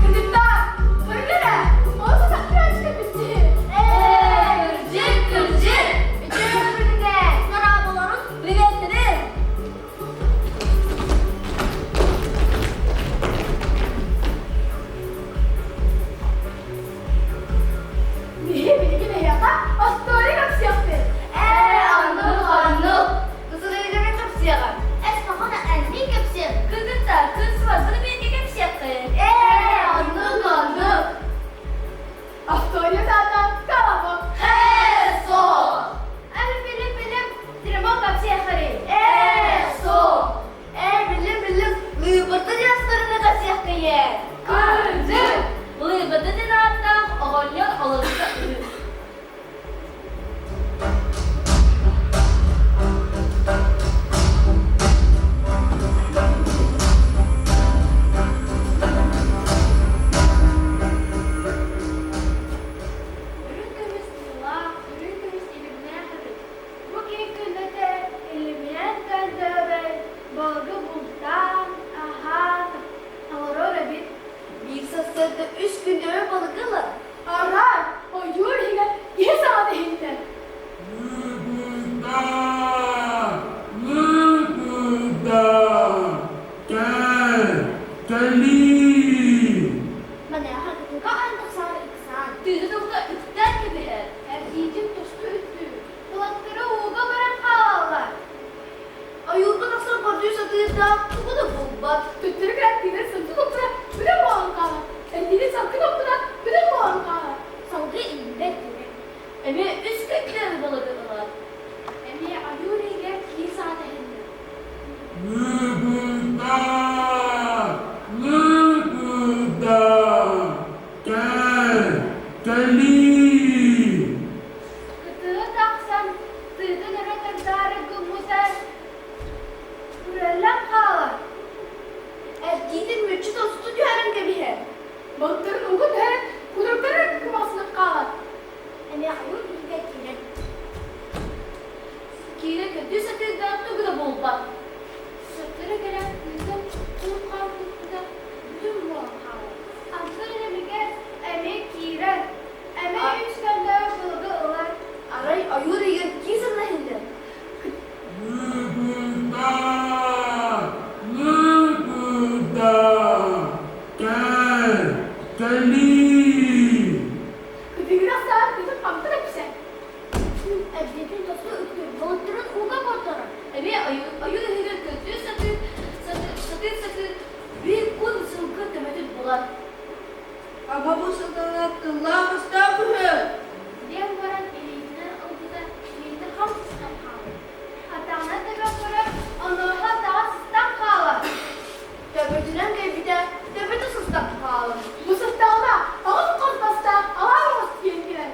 Кыргыттар, көрүҥ эрэ, олус сахтыан кэппиттии. Ээ, кырдьык, кырдьык! Үтүө күнүнэн! Дорооболорун, приветтерин! Биһи билигин эһиэхэ остуоруй кэпсиэхпит. Ээ, оннук, оннук. Кысылыыганы кэпсиэҕэ. Эс махана эннин кэпсиэм. Кыргыттар, кырсыбарбыны бииргэ кэпсиэххин. Ээ, оннук, оннук. Остуоруйа саата Колобок. Ээ, суох. Эн билим билим, Теремок кэпсиэххиний. Ээ, суох. Ээ, билим билим, Лыыбырды дьастарыны кэпсиэххиен. Кырдьык! Лыыбырды диэн ааттаах оҕонньор олорбута үһү. Үрүҥ көмүс тыылаах, үрүҥ көмүс илимнээх эбит. Бу киһи күннэтэ илиминэн көндөбөй, балыгы бултаан, аһаан олорор эбит. Биир сарсыарда үс күн өрө балыгы ылар. Арай, ойуур иһигэр киһи саҥата иһиттэ. Лыыбыта! Лыыбыта! Кэл! Кэлиий! Маныаха кытылга ойон тахсаары ыксаан, тыыны тылга үктээн кэбиһэр. Эрдиитин тосту үттүү, кылаттара ууга баран хаалаллар. Ойуурга тахсан көрдүү сатыыр да, тугу да булбат. Төттөрү кэлэн тыынар сылдьы топтура бүтэн буолан хаалар. Эрдиитин салгы топтура бүтэн буолан хаалар. Салгыы иҥнибэт кини. Эмиэ үс күн балыгы ылар. Эмиэ ойуур иһигэр киһи саҥата иһиллэр. Лыыбыта! Лыыбыта! Кэл! Кэлиий! Кытыы тахсан тыытын өрө тардаары гыммыта үрэллэн хаалар. Эрдиитин мүччү тосту түһэрэн кэбиһэр. Балыктарын ууга түһэрэн кутуруктарын кымаҕсынан хаалар. Эмиэ ойуур иһигэр киирэн киирэ көрдүү сатыырга тугу да булбат. Сыттара кэлэн тыытын кур-хаар туппута бүтүн буолан хаалар. Антон илимигэр эмиэ киирэр, эмиэ үс көндөөр былыгы ылар. Арай ойуур иһигэр киис ылла иһиллэр. Лыыбыта! Лыыбыта! Кэл! Кэлиий! Кытыгырах саҕа тыытын хампыт эпсэ. Эрдиитин тосту үктүүр, балыктарын ууга бордорор. Эмиэ ойуур иһигэр көрдүү сатыыр, сатыыр-сатыыр биир кун сылгы төбөтүн булар. Аба бу сылгыны тыллаах-өстөөх үһү. Диэн баран илиитинэн ылбыта, илиитэ хам сыстан хаалар. Атаҕынан тэбэн көрөр, онуоха атаҕа сыстан хаалар. Төбөтүнэн кэлбитэ, төбөтө сыстан хаалар. Бу сыттаҕына аҕыс хос бастаах алаа оҕус тиийэн кэлэр.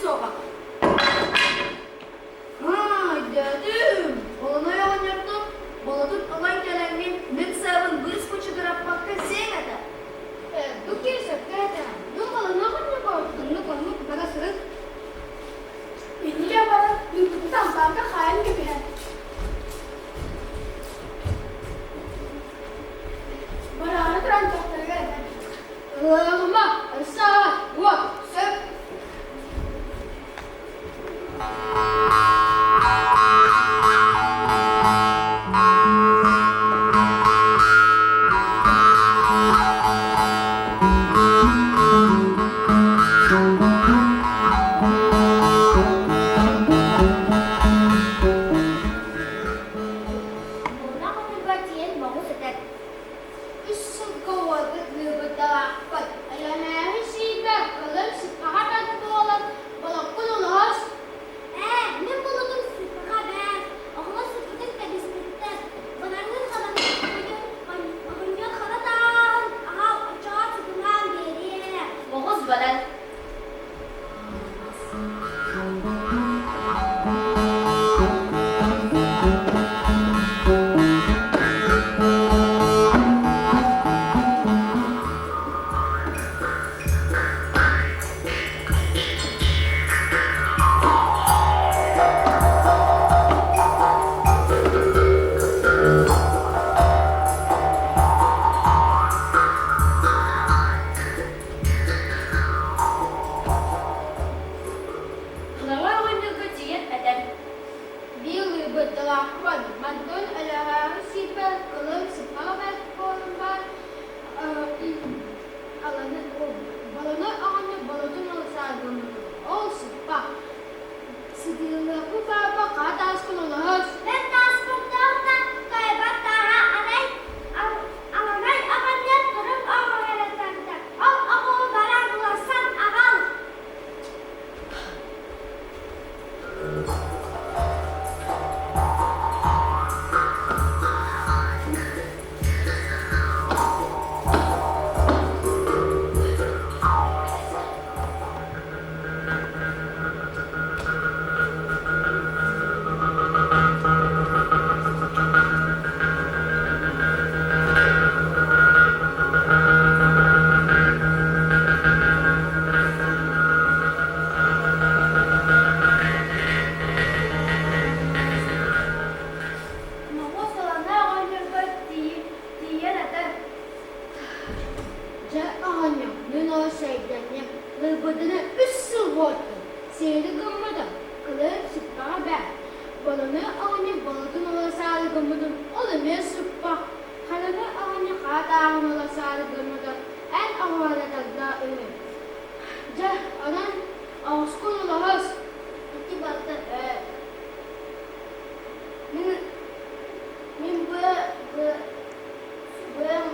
суоҕа. Аа, өйдөөтүм. Олоной оҕонньортон болотун ылан кэлэҥҥин мин сыабын быыс бучугураппакка сиэҥ этэ. Бу киһи сөпкө этэ. Мин баланы оҕонньорго оннук оннук бара сырыт. Инники баран ыыппытын ампаарга хаайан кэбиһэр. Бараары туран дьахтарыгар этэр. Ыалыма, өссө уот, сөп. Муҥнах оҕонньорго тиийэн моҕус этэр. Үс сылга уолбут лыыбырдалаахпыт, Өлөнөөһү сиирбэр кылым сыппаҕа бэрт буолан, болоккун улаһас. Ээ, мин булутум сыппаҕа бэрт, оҕолор сыппытын кэбиспиттэр. Бынаҥҥын хабан оҕонньор хара тааһын аҕал, оччоҕо сытынаан биэриэ. Оҕус баран. Кылаҥа оҕонньорго тиийэн этэр: Биир лыыбырдалаахпын, мантан өлөһөөһү сиирбэр кылым сыппаҕа бэрт буолан баар аланы баланы оҕонньор болотун ылсаар гыммытым, ол сыппах. Сытыылыахпын баарба хара тааскын олоһос. Мен тааспыттаах да тайбат тааһа арай аламай оҕонньор кырым оҕоһоротторда. Ол оҕуһу баран уларсан аҕал. Моҕус ылана оҕонньорго тиийэн этэр: Дьэ, оҕонньор, мин ол сэйдэнним, лыйбытыны үс сыл буолтум, сиэри гыммытым, кылыым сыппаҕа бээ. Баланы оҕонньор балытын ыла саары гыммытым, ол эмиэ сыппах. Хараҥа оҕонньор хара тааһын ыла саары гыммытым, эн оҕоһоро тарда үһү. Дьэ, онон оҕускун улаһыс. Ити барыта Ээ, Мин мин быа быа быам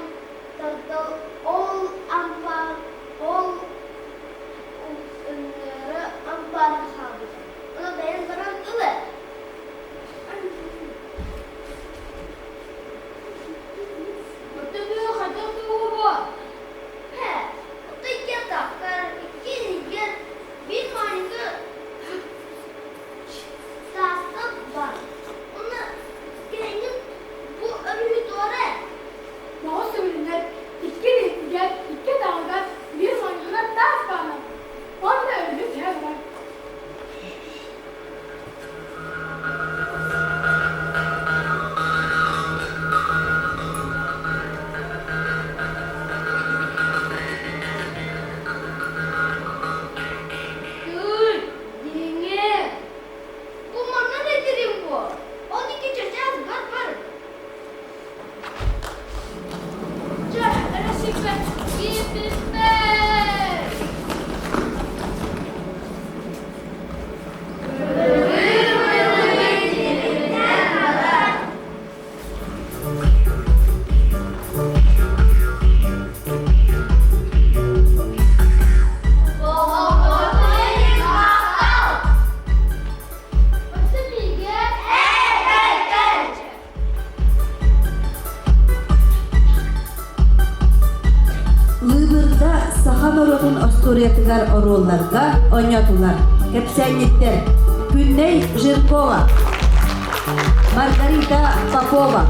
тардал ол ампаар ол ыҥыра ампаарга хаалбыта. Ону бэйэм баран ыл ээ. Оттон быа хайдах туоҕу Һэ, ото икки атахтар, икки илиигэр биир маленький таастан бар. Уонна кэһиҥҥин бу өрүһү туора Моҕус сөбүлүнэр икки илиитигэр, икки атаҕыгар биир моонньугар таас баанар. Уонна өлүгү түһэ барар. Тыый, дьиҥэ, бу манна да этэрим буо. Ол икки чычаас бар-бар. Дьэ, эрэ киирбиппэр! Лыыбырда саха норуотун остуоруйатыгар оруолларга оонньоотулар. Кэпсээнньиттэр Күннэй Жиркова, Маргарита Попова,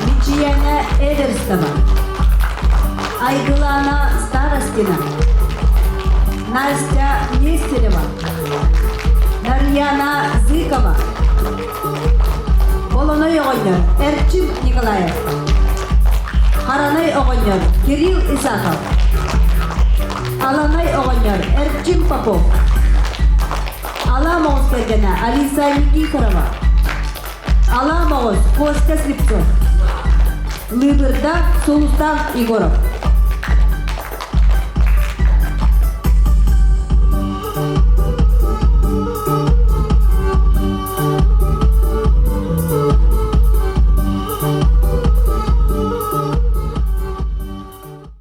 Мичийээнэ Эверстова, Айгылаана Старостина, Настя Нестерева, Нарьяна Зыкова, Болоной оҕонньор Эрчим Николаев, Харанай оҕонньор Кирилл Исаков, Аланай оҕонньор Эрчим Попов, Алаа Моҕус кэргэнэ Алиса Никифорова, Алаа Моҕус Костя Слепцов, Лыыбырда Сулустан Егоров.